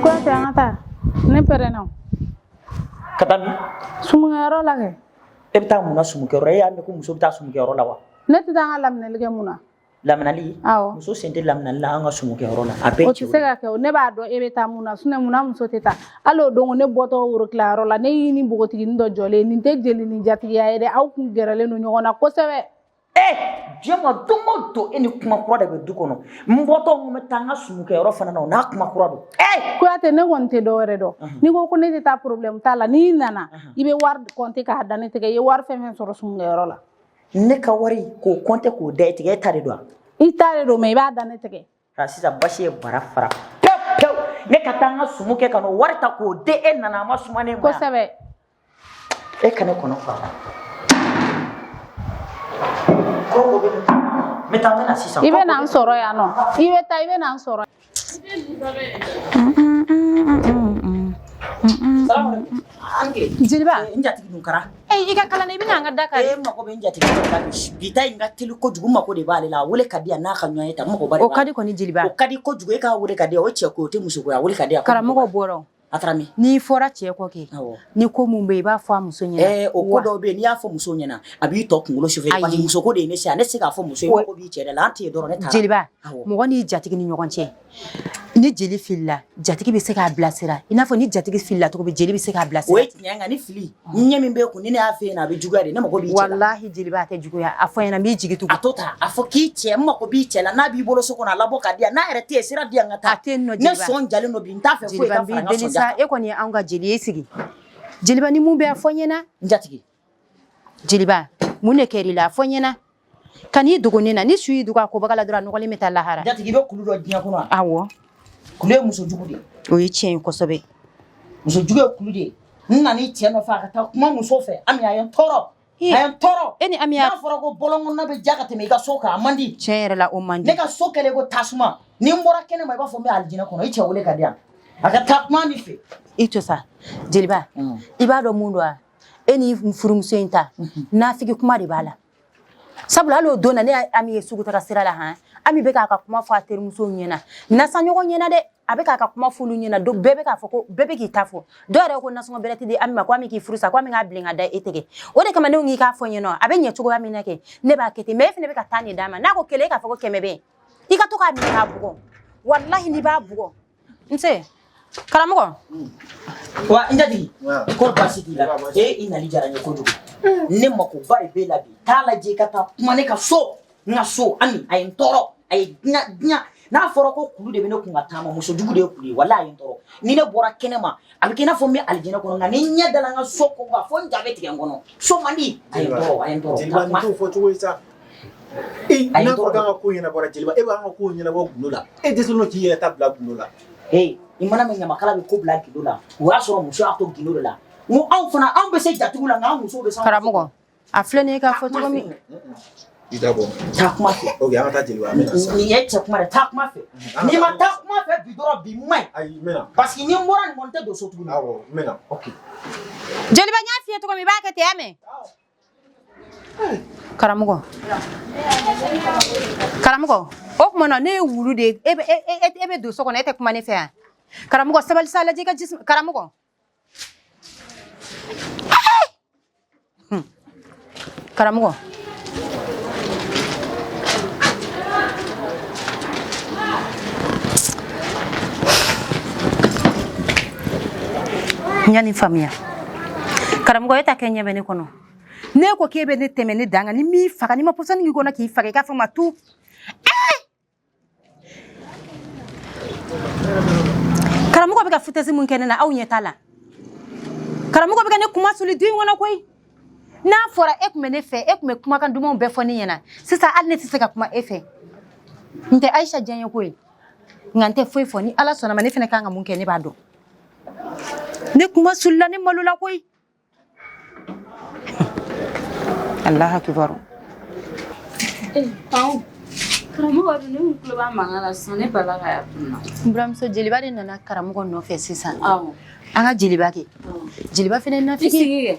Kuyate, an ka taa, ne pɛrɛnna o. Ka taa min? Sumukɛyɔrɔ la kɛ. E bɛ taa mun na sumukɛyɔrɔ? E y'a mɛn ko muso bɛ taa sumukɛyɔrɔ la wa? Ne tɛ taa an ka laminɛli kɛ mun na? Laminali? Awɔ. Muso sen tɛ laminali la an ka sumukɛyɔrɔ la, a bɛɛ O ye tɛ cɛw se ka kɛ o. Ne b'a dɔn e bɛ taa mun na, sinɔn mun na muso tɛ taa? Hali o don, ne bɔtɔ woro tilayɔrɔ la, ne y'i ni npogotiginin dɔ jɔlen. Nin tɛ jeli ni jatigiya ye dɛ, aw kun gɛrɛlen don ɲɔgɔn na kosɛbɛ. Diɲɛ ma, don o don e ni kuma kura de bɛ du kɔnɔ. N bɔtɔ n ko n bɛ taa n ka sumukɛyɔrɔ fana na, o n'a kuma kura don. Kuyate, ne kɔni tɛ dɔwɛrɛ dɔn. N'i ko ko ne tɛ taa, problème t'a la. N'i nana, i bɛ wari compter k'a da ne tɛgɛ, i ye wari fɛn fɛn sɔrɔ sumukɛyɔrɔ la. Ne ka wari k'o compter k'o da i tigɛ, e ta de don wa? I ta de don, mais i b'a da ne tɛgɛ. Nka sisan basi ye bara fara pewu pewu. Ne ka taa n ka sumu kɛ ka n'o wari ta k'o di e nana, a ma suma ne ma yan. Kosɛbɛ. E ka ne kɔnɔ fa ko ko bɛ ne kun. N bɛ taa, n bɛ na sisan. I bɛ na n sɔrɔ yan nɔ, i bɛ taa, i bɛ na n sɔrɔ. Jeliba. N jatigi dun kara. I ka kalan, i bɛna an ka da kari. E mago bɛ n jatigi dɔ la bi. Bi ta in ka teli kojugu, n mako de b'ale la. A wele ka di yan n'a ka ɲɔgɔn ye tan, n mago ba de O b'a ka di kɔni, jeliba. O ka di kojugu, e k'a wele ka di yan. O cɛ ko, o tɛ muso ko ye, a wele ka di yan. Karamɔgɔ bɔra. A taara min? N'i fɔra cɛ kɔ kɛ, ni ko mun bɛ yen, i b'a fɔ a muso ɲɛna. Ɛɛ, o ko dɔw bɛ yen, n'i y'a fɔ muso ɲɛna, a b'i tɔ kunkolo chauffer. Ayi. Parce que muso ko de ye ne se yan, ne tɛ se k'a fɔ muso ye mako b'i cɛ de la, an tɛ yen dɔrɔn, ne taara. Jeliba, mɔgɔ n'i jatigi ni ɲɔgɔn cɛ, ni jeli filila, jatigi bɛ se k'a bilasira, i n'a fɔ ni jatigi filila cogo min, jeli bɛ se k'a bilasira. O ye tiɲɛ ye, nka ni fili ɲɛ min b'e kun, ni ne y'a f'e ɲɛna, a bɛ juguya de. Ne mako b'i cɛ la. Walahi jeliba, a tɛ juguya, a fɔ n ɲɛna, n b'i jigi tugu. A to ta, a fɔ k'i cɛ, n mako b'i cɛ la, n'a b'i bolo so kɔnɔ, a labɔ ka di yan. N'a yɛrɛ tɛ yen, sira di yan ka taa. A tɛ yen nɔ. Ne Jeliba. sɔn jalen don bi, n t'a fɛ foyi Jeliba, ka n b'i fara n ka deli sɔnja sa kan. E kɔni ye anw ka jeli ye, sigi. Jeliba, ni mun bɛ, a fɔ n ɲɛna. N jatigi. Jeliba, mun de kɛr'i la? A fɔ n ɲɛna, ka n'i dogo ne na. Ni su y'i dogo a kobaga la dɔrɔn, a nɔgɔlen bɛ taa lahara. Jatigi, i bɛ kulu dɔn diɲɛ kɔnɔ wa? Awɔ. Kulu ye muso jugu de ye. O ye tiɲɛ ye kosɛbɛ. Muso jugu ye kulu de ye. N nana i cɛ nɔfɛ, a ka taa kuma muso fɛ. Ami, a ye n tɔɔrɔ, a ye n tɔɔrɔ. E ni Ami y'a N'a fɔra ko bɔlɔn kɔnɔna bɛ ja ka tɛmɛ i ka so kan, a man di. Tiɲɛ yɛrɛ la, o man di. Ne ka so kɛlen ko tasuma. Ni n bɔra kɛnɛ ma, i b'a fɔ n bɛ alijinɛ kɔnɔ. I cɛ wele ka di yan, a ka taa kuma min fɛ. I to sa, jeliba. I b'a dɔn mun don wa? E ni furumuso in ta, nafigi kuma de b'a la, sabula hali o don na, ne ye Ami ye sugu taga sira la han. Ami bɛ k'a ka kuma fɔ a terimusow ɲɛna, nasa ɲɔgɔn ɲɛna dɛ. A bɛ k'a ka kuma f'olu ɲɛna, bɛɛ bɛ k'a fɔ ko bɛɛ bɛ k'i ta fɔ. Dɔw yɛrɛ ko nasɔngɔ bɛrɛ tɛ di Ami ma, ko Ami k'i furu sa, ko Ami k'a bilen ka da e tɛgɛ. O de kama ne ko k'i k'a fɔ n ɲɛna, a bɛ ɲɛ cogoya min na kɛ, ne b'a kɛ ten. Mais e fana bɛ ka taa nin d'a ma, n'a ko kelen, e k'a fɔ ko 100 bɛ yen, i ka to k'a minɛ k'a bugɔ. Walahi, n'i b'a bugɔ. N se karamɔgɔ. Wa n jatigi, kɔri baasi t'i la? E, i nali diyara n ye kojugu. Ne makoba de b'e la bi. Taa lajɛ i ka taa kuma ne ka so, n ka so. Ami, a ye n tɔɔrɔ, a ye diɲɛ diɲɛ. N'a fɔra ko kulu de bɛ ne kun ka taama, muso jugu de ye kulu ye. Walahi, a ye n tɔɔrɔ. Ni ne bɔra kɛnɛ ma, a bɛ kɛ i n'a fɔ n bɛ alijinɛ kɔnɔ, nka ni n ɲɛ dala n ka so ko kan, fo n ja bɛ tigɛ n kɔnɔ. So man di. A ye n tɔɔrɔ, a ye n tɔɔrɔ. Jeliba, nin t'o fɔ cogo ye sa. E, n'a fɔra k'an ka ko ɲɛnabɔra, jeliba, e b'an ka ko ɲɛnabɔ gundo la, e dɛsɛlen don k'i yɛrɛ ta bila gundo la. Hey, i mana mɛn ɲamakala bɛ ko bila gundo la, o y'a sɔrɔ muso y'a to gundo de la. N ko anw fana, anw bɛ se jatigiw la, nka an musow bɛ se. Karamɔgɔ, a filɛ nin ye k'a fɔ cogo min. I da bɔ. Taa kuma fɛ. Ok, an ka taa jeliba, an bɛ na sisan. Nin ye cɛ kuma de, taa kuma fɛ. N'i ma taa kuma fɛ bi dɔrɔn, bi man ɲi. Ayi, n bɛ na. Parce que ni n bɔra nin kɔnɔ, n tɛ don so tuguni. Awɔ, n bɛ na. Ok. Jeliba, n y'a f'i ye cogo min, i b'a kɛ ten, y'a mɛn? Karamɔgɔ, karamɔgɔ, o tuma na ne ye wulu de ye. E bɛ don so kɔnɔ, e tɛ kuma ne fɛ yan. Karamɔgɔ, sabali sa, lajɛ i ka ji. Karamɔgɔ. Karamɔgɔ, n y'a nin faamuya. Karamɔgɔ, e ta kɛ ɲɛ bɛ ne kɔnɔ. Ne ko k'e bɛ ne tɛmɛ ne dan kan, ni m'i faga, ni ma pɔsɔni k'i kɔnɔ k'i faga, i k'a fɔ ma tu. Karamɔgɔ bɛ ka foutaise mun kɛ ne la, aw ɲɛ t'a la. Karamɔgɔ bɛ ka ne kuma suli du in kɔnɔ koyi. N'a fɔra e tun bɛ ne fɛ, e tun bɛ kumakan dumanw bɛɛ fɔ ne ɲɛna. Sisan hali ne tɛ se ka kuma e fɛ. N tɛ Ayisa diya n ye koyi, nka n tɛ foyi fɔ. Ni Ala sɔnna ma, ne fana kan ka mun kɛ, ne b'a dɔn. Ne kuma sulila, ne malola koyi. Alahu akibaru. Karamɔgɔ dun, ne kun tulo b'a mankan la sisan, ne bala ka y'a tununa. N buramuso, jeliba de nana karamɔgɔ nɔfɛ sisan. Awɔ. An ka jeliba kɛ, jeliba fana ye I nafigi. sigi kɛ.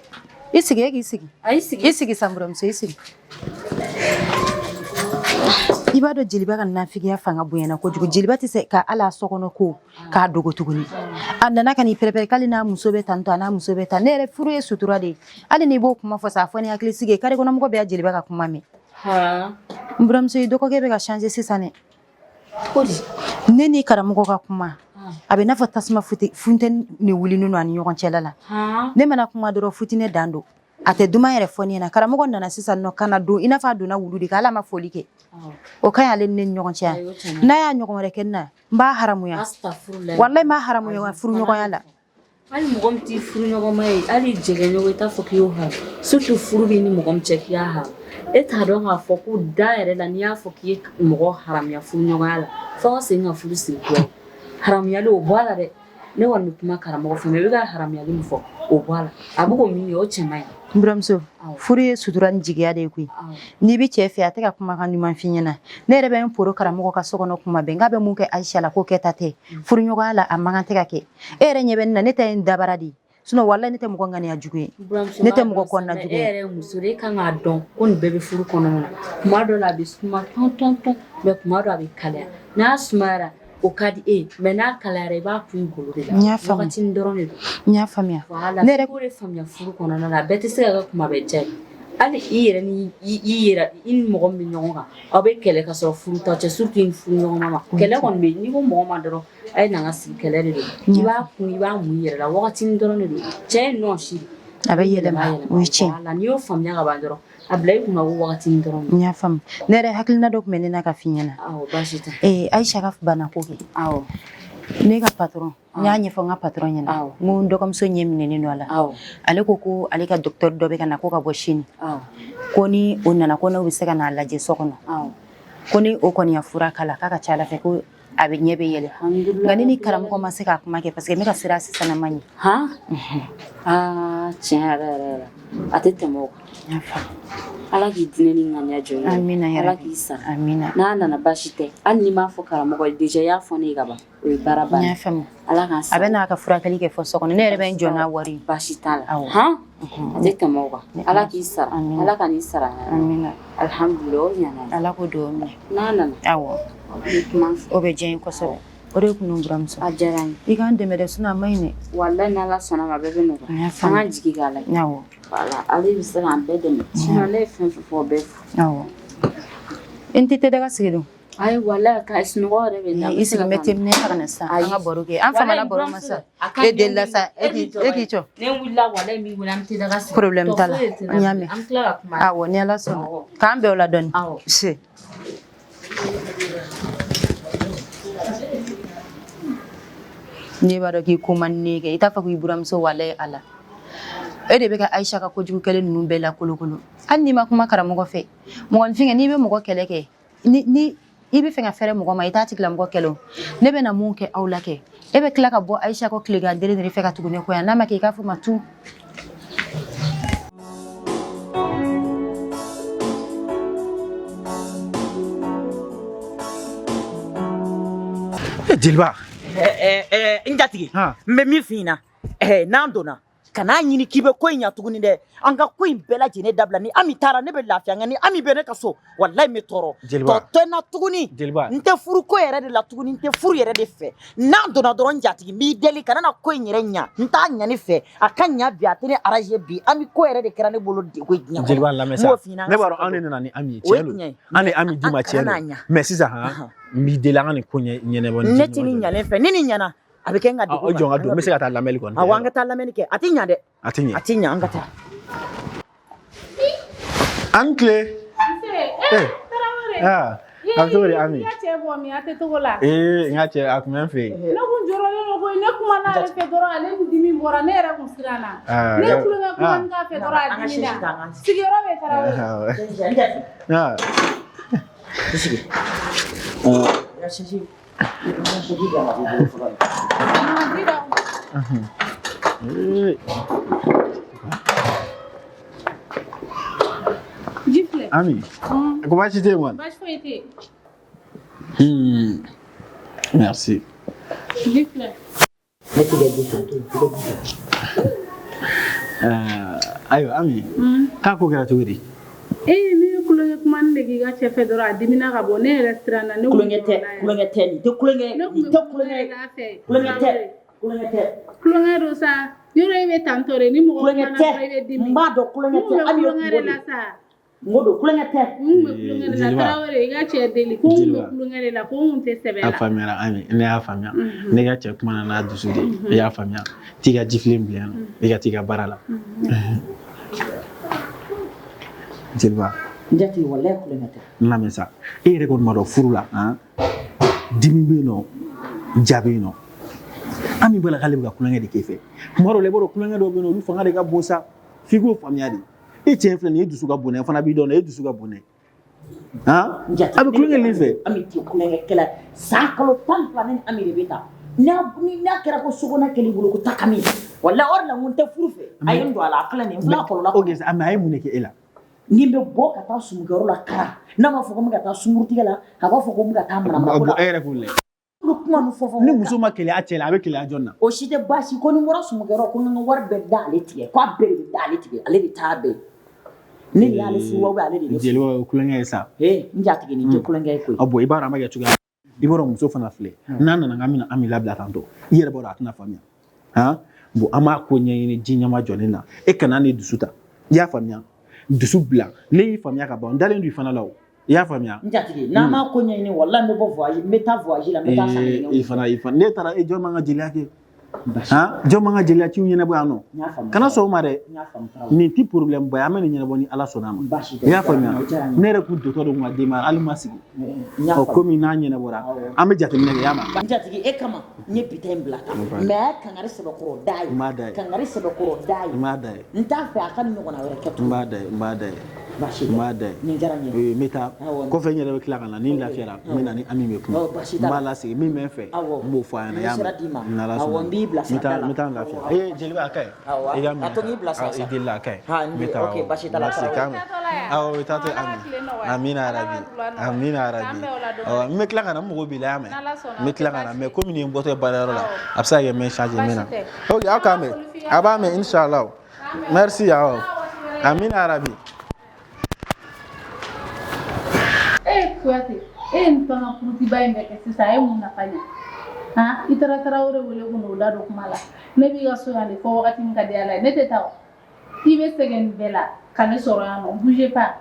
I sigi, e k'i sigi. A y'i sigi. I sigi san, buramuso, i sigi. I b'a dɔn, jeliba ka nafigiya fanga bonyana kojugu. Jeliba tɛ se ka ala so kɔnɔ ko k'a dogo tuguni. A nana ka n'i pɛrɛpɛrɛ k'ale n'a muso bɛ tan tɔ, a n'a muso bɛ tan. Ne yɛrɛ, furu ye sutura de ye. Hali n'i b'o kuma fɔ sa, a fɔ ni hakili sigi ye. Kare kɔnɔ mɔgɔ bɛɛ ya jeliba ka kuma mɛn. N buramuso, i dɔgɔkɛ bɛ ka changer sisan dɛ. Ne ni karamɔgɔ ka kuma, a bɛ n'a fɔ tasuma funteni ni wulinen don a ni ɲɔgɔn cɛla la. Ne mana kuma dɔrɔn, futinɛ dan don, a tɛ duman yɛrɛ fɔ ne ɲɛna. Karamɔgɔ nana sisan nɔ ka na don i n'a fɔ a donna wulu de kan. Ala ma foli kɛ, o ka ɲi ale ni ne ni ɲɔgɔn cɛ. N'a y'a ɲɔgɔn wɛrɛ kɛ ne na, n b'a haramuya. Walayi, n b'a haramuya furuɲɔgɔnya la. Hali mɔgɔ min t'i furuɲɔgɔnma ye, hali jɛgɛɲɔgɔn, i t'a fɔ k'i y'o haram. Surtout furu b'i ni mɔgɔ min cɛ, k'i y'a haram. E t'a dɔn k'a fɔ ko da yɛrɛ la, n'i y'a fɔ k'i ye mɔgɔ haramuya furuɲɔgɔnya la, fo ka segin ka furu siri kura ye. Haramuyali, o bɔ a la dɛ. Ne kɔni bɛ kuma karamɔgɔ fɛ, mais i bɛ ka haramuyali min fɔ, o bɔ a la. A bɛ k'o min kɛ, o cɛ man ɲi. N buramuso, furu ye sutura ni jigiya de ye koyi. N'i bɛ cɛ fɛ, a tɛ ka kumakan ɲuman f'i ɲɛna. Ne yɛrɛ bɛ n poro karamɔgɔ ka so kɔnɔ kuma bɛɛ, n k'a bɛ mun kɛ Ayisa la, k'o kɛta tɛ furuɲɔgɔnya la, a man kan tɛ ka kɛ. E yɛrɛ ɲɛ bɛ ne na, ne ta ye n dabara de ye. Sinon walayi, ne tɛ mɔgɔ ŋaniya jugu ye, ne tɛ mɔgɔ kɔnɔna jugu E ye. yɛrɛ ye muso de ye, e kan k'a dɔn ko nin bɛɛ bɛ furu kɔnɔna na. Kuma dɔ la a bɛ suma tɔn tɔn tɔn, mais kuma dɔ a bɛ kalaya. N'a sumayara, o ka di e ye, mais n'a kalayara, i b'a kun golo de la. N y'a faamu. Wagatinin dɔrɔn de don. N y'a faamuya. Voilà. Ne yɛrɛ k'o de faamuya furu kɔnɔna na, a bɛɛ tɛ se ka kɛ kuma bɛɛ diya ye. Hali i yɛrɛ ni i yɛrɛ, i ni mɔgɔ min bɛ ɲɔgɔn kan, aw bɛ kɛlɛ ka sɔrɔ furu t'aw cɛ, surtout i ni furu ɲɔgɔn ma. Kɛlɛ kɔni bɛ yen, n'i ko mɔgɔ ma dɔrɔn a ye na n ka sigi, kɛlɛ de don. I b'a kun, i b'a mun i yɛrɛ la, wagatinin dɔrɔn de don. Cɛ ye nɔ si A bɛ yɛlɛma, o ye tiɲɛ. Voilà, n'i y'o faamuya ka ban dɔrɔn, a bila i kunna ko wagatinin dɔrɔn don. N y'a faamu. Ne yɛrɛ hakilina dɔ tun bɛ ne na ka f'i ɲɛna. Awɔ, baasi tɛ. Ee, Ayisa ka bana ko kɛ. Awɔ. Ne ka patron, n y'a ɲɛfɔ n ka patron ɲɛna. N ko n dɔgɔmuso ɲɛ minɛnen don a la. Ale ko ko ale ka docteur dɔ bɛ ka na ko ka bɔ Chine. Ko ni o nana, ko n'o bɛ se ka n'a lajɛ so kɔnɔ. Ko ni o kɔni ya fura k'a la, k'a ka ca Ala fɛ ko a bɛ ɲɛ bɛ yɛlɛ. Nka ne ni karamɔgɔ ma se k'a kuma kɛ parce que ne ka sira sisan ma ɲɛ. Han, aa, tiɲɛ yɛrɛ yɛrɛ la, a tɛ tɛmɛ o kan. Ala k'i diinɛ ni ŋaniya jɔ i ye. Amina ya Ala Rabbi. k'i sara. Amina. N'a nana, baasi tɛ. Hali n'i m'a fɔ karamɔgɔ ye, déjà i y'a fɔ ne ye ka ban, o ye baara N bannen. y'a faamu. Ala k'an A sara. bɛ n'a ka furakɛli kɛ fɔ so kɔnɔ. Ne yɛrɛ bɛ n jɔ n'a wari ye. Baasi t'a la. Awɔ. Han, a tɛ tɛmɛ o kan. Ala k'i sara. Ala ka n'i sara. Amina. Alhamdulilayi, o ɲɛna. Ala k'o dugawu minɛ. N'a nana. Awɔ. O bɛ diya n ye kosɛbɛ. O de kun don, buramuso. A diyara n ye. I k'an dɛmɛ dɛ, sinon a ma ɲi dɛ. Walayi, n'Ala sɔnna ma, a bɛɛ bɛ nɔgɔya. N y'a An faamu. k'an jigi k'a la ye. Awɔ. Voilà, ale bɛ se k'an bɛɛ dɛmɛ. Sinon ne ye fɛn fɛn fɔ, o bɛɛ fɔ. Awɔ. I ni tɛ daga sigi dun. Ayi, walayi, ka sunɔgɔ yɛrɛ bɛ n na. I sigi, n bɛ te minɛ ta ka na sisan. An ka baro kɛ. An famana baro ma sa. E delila sa, e k'i jɔ. Ne wulila, walayi, min wele, an bɛ te daga sigi. Problème t'a la. Tɔ foyi tɛ N y'a mɛn. An bɛ tila ka kuma. Awɔ, ni Ala sɔnna. K'an bɛn o la dɔɔni. Se. N'i b'a dɔn k'i ko man di ne ye kɛ, i t'a fɔ k'i buramuso. Walayi Ala. E de bɛ ka Ayisa ka kojugu kɛlen ninnu bɛɛ lakolokolo. Hali n'i ma kuma karamɔgɔ fɛ. Mɔgɔninfin kɛ, n'i bɛ mɔgɔ kɛlɛ kɛ, ni i bɛ fɛ ka fɛrɛ mɔgɔ ma, i t'a tigilamɔgɔ kɛlɛ o. Ne bɛna mun kɛ aw la kɛ? E bɛ tila ka bɔ Ayisa kɔ tilegan dere de fɛ ka tugu ne kɔ yan. N'a ma kɛ, i k'a fɔ ma tu. E jeliba. N jatigi, n bɛ min f'i ɲɛna, n'an donna Kan'a ɲini k'i bɛ ko in ɲa tuguni dɛ. An ka ko in bɛɛ lajɛlen dabila. Ni Ami taara, ne bɛ lafiya, nka ni Ami bɛ ne ka so, walayi n bɛ tɔɔrɔ. Jeliba. Tɔ tɛ n na tuguni. Jeliba. N tɛ furu ko yɛrɛ de la tuguni, n tɛ furu yɛrɛ de fɛ. N'an donna dɔrɔn, n jatigi, n b'i deli, kana na ko in yɛrɛ ɲa. N t'a ɲa ne fɛ, a ka ɲa bi, a tɛ ne arranger bi. Ami ko yɛrɛ de kɛra ne bolo degun ye diɲɛ kɔnɔ. Jeliba, lamɛn N sa. b'o f'i ɲɛna, an Ne ka b'a segin dɔn ka anw de don. nana ni Ami ye, O ye tiɲɛ don. tiɲɛ ye. An de Ami d'i ma, An tiɲɛ kana don. n'a ɲa. Mais sisan han, n b'i deli, an ka nin ko ɲɛnabɔ ni Ne ji tɛ ni ɲɛnabɔ. ɲalen fɛ. Ni nin ɲana, a bɛ kɛ n ka Ah, degun o jɔ n ka kan. don, n bɛ se ka taa lamɛnni kɔni kɛ. Awɔ, an ka taa lamɛnni kɛ. A tɛ ɲa dɛ. A tɛ ɲɛ. A tɛ ɲa, an ka taa. An tile. Eh. Ah, a bɛ cogo di Ami? I ka cɛ bɔ min, a tɛ togo la. Ee, n ka cɛ, a tun bɛ n fɛ yen. Ne kun jɔrɔlen don koyi, ne kumana ale fɛ dɔrɔn, ale ni dimi bɔra, ne yɛrɛ kun siranna. Ah, Ne ye ya- kulonkɛ ah. kuma k'a fɛ dɔrɔn, a An ka dimina. sisi ta, an ka Sigiyɔrɔ bɛ Tarawele. Ah. I sigi. I ka sisi. I ka sisi bila ka b'i bolo fɔlɔ. Ah, ji d'aw ma. Ee. Ji filɛ. Ami, ko baasi tɛ yen kɔni? Baasi foyi tɛ yen. Merci. Ji filɛ. Ne tɛ ka ji fɛ, to yen, i ka ji fɛ. Ayiwa Ami, k'a ko kɛra cogo di? Ee, ne ye kulonkɛ kuma de k'i ka cɛ fɛ dɔrɔn, a dimina ka bɔ, ne yɛrɛ siranna, ne kun Kulonkɛ tɛ, jɔrɔla yɛrɛ. kulonkɛ tɛ, nin tɛ kulonkɛ ye, Ne kun nin bɛ tɛ kulonkɛ kulonkɛ ye. k'a fɛ. Kulonkɛ tɛ, kulonkɛ tɛ. Kulonkɛ don sa. Yɔrɔ e bɛ tantɔ de, ni mɔgɔ Kulonkɛ kumana tɛ. dɔrɔn i bɛ dimi. N b'a dɔn kulonkɛ N tɛ. kun bɛ Ami ye kulonkɛ de kungo de la ye. sa. N ko don, kulonkɛ tɛ. N kun bɛ kulonkɛ de la. Jeliba. Tarawele, i ka cɛ deli ko n kun bɛ Jeliba. kulonkɛ de la, ko n kun tɛ sɛbɛ A la. faamuyara Ami, ne y'a faamuya. Ne ka cɛ kumana n'a dusu de ye. I y'a faamuya. T'i ka jifilen bila yan nɔ. I ka t'i ka baara la. Jeliba. N jatigi, walayi kulonkɛ tɛ. N lamɛn sa, e yɛrɛ kɔni b'a dɔn furu la han, dimi bɛ yen nɔ, ja bɛ yen nɔ. Ami b'a la k'ale bɛ ka kulonkɛ de k'e fɛ. Tuma dɔw la, i b'a dɔn kulonkɛ dɔw bɛ yen nɔ, olu fanga de ka bon sa, f'i k'o faamuya de. E cɛ filɛ nin ye, e dusu ka bon dɛ, n fana b'i dɔn dɛ, e dusu ka bon dɛ. Han, N jatigi, a bɛ kulonkɛ de fɛ. Ami tɛ kulonkɛkɛla ye. San kalo 12 ne ni Ami de bɛ taa. N'a kɛra ko sokɔnɔ kɛl'i bolo ko taa Ami. Walayi o de la n ko n tɛ furu fɛ. A ye n don a la, a filɛ nin ye, n filɛ a kɔlɔlɔ Ok, mais a ye mun de kɛ e la? Ni n bɛ bɔ ka taa sumukɛyɔrɔ la kara, n'a m'a fɔ ko n bɛ ka taa sunkurutigɛ la, a b'a fɔ ko n bɛ ka taa manamanako la. Bon, e yɛrɛ k'o lajɛ. N bɛ kuma ninnu fɔ fɔ. Ni muso ma keleya cɛ la, a bɛ keleya jɔn na? O si tɛ baasi ko ni n bɔra sumukɛyɔrɔ ko n ka n ka wari bɛɛ da ale tigɛ, k'a bɛɛ de bɛ da ale tigɛ, ale de t'a bɛɛ. Ne de y'ale furu wa, ale de ye ne furu. Jeliba, o ye kulonkɛ ye sa. Ee, n jatigi, nin tɛ kulonkɛ ye koyi. Ah bon, i b'a dɔn an b'a kɛ cogoya min, i b'a dɔn muso fana filɛ, n'a nana k'an bɛna Ami labila tantɔ, i yɛrɛ b'a dɔn a tɛna faamuya. Han, bon, an b'a ko ɲɛɲini ji ɲɛma jɔlen na. E kana ne dusu ta, i y'a faamuya? Dusu bila, ne y'i faamuya ka ban, n dalen don i fana la o, i y'a faamuya? N jatigi, n'an m'a ko ɲɛɲini, walayi n bɛ bɔ voyage, n bɛ taa voyage la, n bɛ taa san kelen kɛ. I fana, ne taara, e jɔn b'an ka jeliya kɛ? Han, jɔn b'an ka jeliya ciw ɲɛnabɔ yan nɔ? N y'a faamu. Kana sɔn o ma dɛ. N y'a faamu, Tarawele. Nin ti problème ba ye, an bɛ nin ɲɛnabɔ ni Ala sɔnna a ma. Baasi tɛ. I y'a faamuya? O diyara n ye. Ne yɛrɛ kun dontɔ de kun ka denbaya hali ma sigi. N y'a Ɔ, faamu. komi n'a ɲɛnabɔra, an bɛ jateminɛ kɛ, i y'a mɛn? N jatigi, e kama n ye bita in bila tan, mais a ye kangari sɛbɛkɔrɔ da ye. N b'a da ye. Kangari sɛbɛkɔrɔ da ye. N b'a da ye. N t'a fɛ a ka nin ɲɔgɔnna wɛrɛ kɛ N tuguni. b'a da ye, n b'a da ye. Baasi tɛ. N b'a da ye. Nin diyara n ye. Ee, n bɛ taa Awɔ. kɔfɛ, n yɛrɛ bɛ tila ka na ni n lafiyara, n bɛ na ni Ami bɛ kuma. Awɔ, baasi N t'a b'a la. lasigi, min bɛ n fɛ, Awɔ. n b'o fɔ a ɲɛna, i N bɛ y'a sira mɛn? d'i ma. N'Ala Awɔ, sɔnna. n b'i bila N bɛ sira taa, da la. n bɛ taa n lafiya. Awɔ. Ee, jeliba, a ka ɲi. Awɔ. I ka minɛ A to n k'i bila sira I sa. delila, a ka ɲi. Ha, n N bɛ den, taa, ok, awɔ. baasi t'a la, Merci, Tarawele. k'an bɛn. Awɔ, i taatɔ ye Ami. Amina yarabi. Amina yarabi. Awɔ, n bɛ tila ka na, n mago b'i la, i y'a mɛn? N bɛ tila ka na, mais komi nin ye n bɔtɔ ye baarayɔrɔ la, a bɛ se ka kɛ n bɛ n charger, n bɛ na. Ok, aw k'an bɛn. A b'a mɛn, inshallah. Merci, awɔ. Amina yarabi. E Kuyate, e ye nin fɛn ka purutiba in bɛɛ kɛ sisan, a ye mun nafa ɲɛ? Han, i taara Tarawele wele ko n'o da don kuma la. Ne b'i ka so yan de fɔ wagati min ka di Ala ye. Ne tɛ taa o. I bɛ sɛgɛn nin bɛɛ la ka ne sɔrɔ yan nɔ. Bougez pas.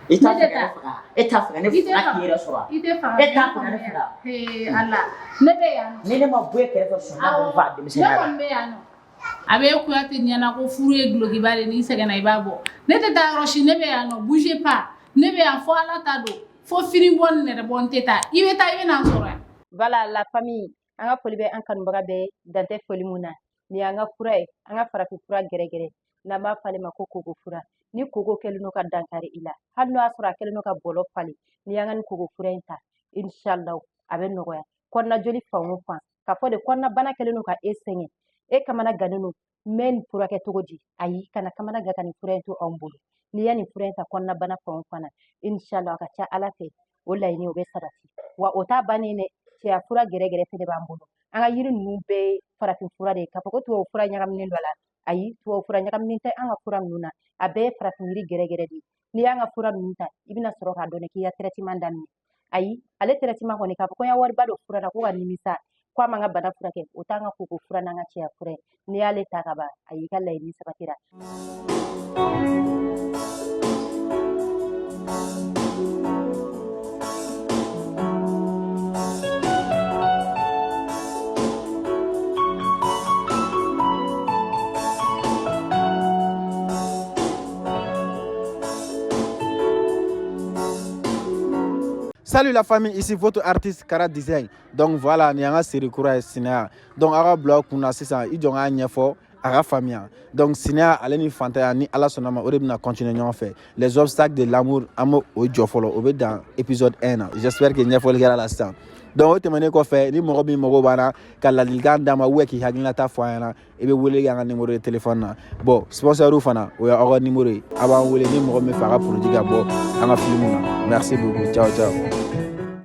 I t'a Ne fɛ tɛ ka ne taa. faga. E t'a fɛ ka ne I tɛ faga faga. k'i yɛrɛ sɔrɔ wa? I tɛ faga. E t'a fɛ ka ne faga. Ee Ala, ne bɛ yan nɔ. Ni ne ma bɔ e kɛrɛfɛ sɔn, n'a bɛ n faga Ne denmisɛnninya la. kɔni bɛ yan nɔ. A bɛ Kuyate ɲɛna ko furu ye dulokiba de ye, n'i sɛgɛnna i b'a bɔ. Ne tɛ taa yɔrɔ si, ne bɛ yan nɔ. Bougez pas. Ne bɛ yan fo Ala ta don. Fo fini bɔ ni nɛrɛ bɔ n tɛ taa. I bɛ taa, i bɛ na n sɔrɔ yan. Voilà la famille, an ka foli bɛ an kanubaga bɛɛ ye, dan tɛ foli mun na. Nin y'an ka fura ye, an ka farafin fura gɛrɛgɛrɛ, n'an b'a fɔ ale ma ko koko fura. Ni koko kɛlen don ka dankari i la, hali n'o y'a sɔrɔ a kɛlen don ka bɔlɔ falen, n'i y'an ka nin koko fura in ta, inshallah a bɛ nɔgɔya. Kɔnɔna joli fan o fan, k'a fɔ de kɔnɔna bana kɛlen don ka e sɛgɛn, e kamana gannen don, n bɛ nin furakɛ cogo di? Ayi, kana kamana gan ka nin fura in to anw bolo. N'i ya nin fura in ta kɔnɔna bana fan o fan na, inshallah a ka ca Ala fɛ, o laɲini o bɛ sabati. Wa o t'a bannen dɛ, cɛya fura gɛrɛgɛrɛ fɛnɛ b'an bolo. An ka yiri ninnu bɛɛ ye farafin fura de ye, k'a fɔ ko tubabu fura ɲagaminen don a la, Ayi, tubabu fura ɲagaminen tɛ an ka fura ninnu na, a bɛɛ ye farafin yiri gɛrɛgɛrɛ de ye. N'i y'an ka fura ninnu ta, i bɛna sɔrɔ k'a dɔn k'i ka traitement daminɛ. Ayi, ale traitement kɔni, k'a fɔ ko n ya wariba don fura la ko ka nimisa ko a ma n ka bana furakɛ, o t'an ka koko fura n'an ka cɛya fura ye. N'i y'ale ta ka ban, ayi, i ka laɲini sabatira. Salut la famille, ici votre artiste Kara Design. Donc voilà, ni an ka série kura ye Sinaya. Donc aw ka bila aw kunna sisan, i jɔ n k'a ɲɛfɔ a ka faamuya. Donc sinaya ale ni fantanya, ni Ala sɔnna ma, o de bɛna continuer ɲɔgɔn fɛ. Les obstacles de l'amour, an b'o o jɔ fɔlɔ, o bɛ dan épisode 1 na. J'espère que ɲɛfɔli kɛra la sisan. Donc o tɛmɛnen kɔfɛ, ni mɔgɔ min mago b'an na ka ladilikan d'an ma ou k'i hakilinata fɔ an ɲɛna, i bɛ wele kɛ an ka numéro de téléphone na. Bon, sponsor fana, o y'aw ka numéro ye, a b'an wele ni mɔgɔ min fɛ a ka produit ka bɔ an ka film na. Merci beaucoup, ciao ciao.